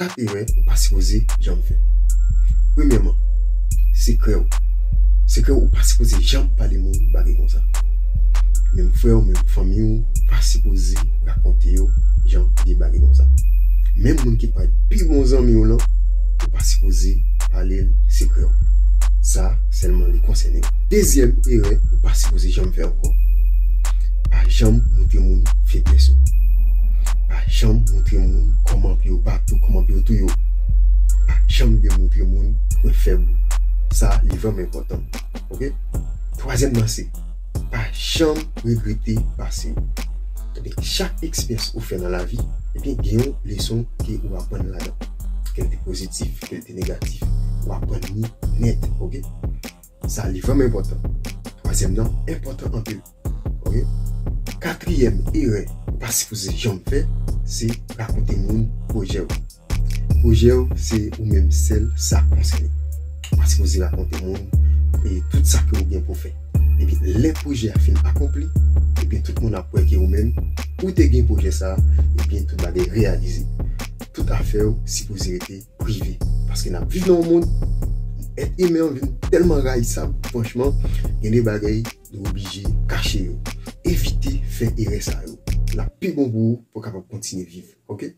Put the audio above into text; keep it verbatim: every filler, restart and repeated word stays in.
Kat erè ou pa sipoze janm fè. Premyèman, sekrè w. Sekrè w, ou pa sipoze janm pale moun bagay konsa. Menm frè w, menm fanmi w, pa sipoze rakonte yo jan de bagay konsa. Menm moun ki parèt pi bon zanmi w lan, ou pa sipoze pale l sekrè w. Sa sèlman li konsène w. Dezyèm erè ou pa sipoze janm fè ankò. Pa janm montre moun feblès ou. Pa janm montre moun kòman pou yo bat ou, kòman pou yo touye w. Pa janm demontre moun pwen fèb ou. Sa, li vrèman enpòtan. Oke? Twazyèm nan se, pa janm regrete pase w. Ebyen, chak eksperyans ou fè nan lavi, ebyen, gen yon leson ke ou aprann ladan. Ke l te pozitif, ke l te negatif, ou aprann li nèt, oke? Sa, li vrèman enpòtan. Twazyèm nan enpòtan anpil. Oke? Katriyèm erè ou pa sipoze janm fè, se rakonte moun pwojè w. Pwojè w, se ou menm sèl sa konsène. Ou pa sipoze rakonte moun e tout sa ke ou gen pou fè. Epi lè pwojè a fin akonpli, epi tout moun ap wè ke ou menm, ou te gen pwojè sa, epi tout bagay reyalize. Tout afè w sipoze rete prive. Paske n ap viv nan yon mond, èt imen an vin tèlman rayisab, franchman, gen de bagay nou oblije kache yo. Evite fè erè sa yo. L ap pi bon pou ou, pou w kapab kontinye viv. Oke?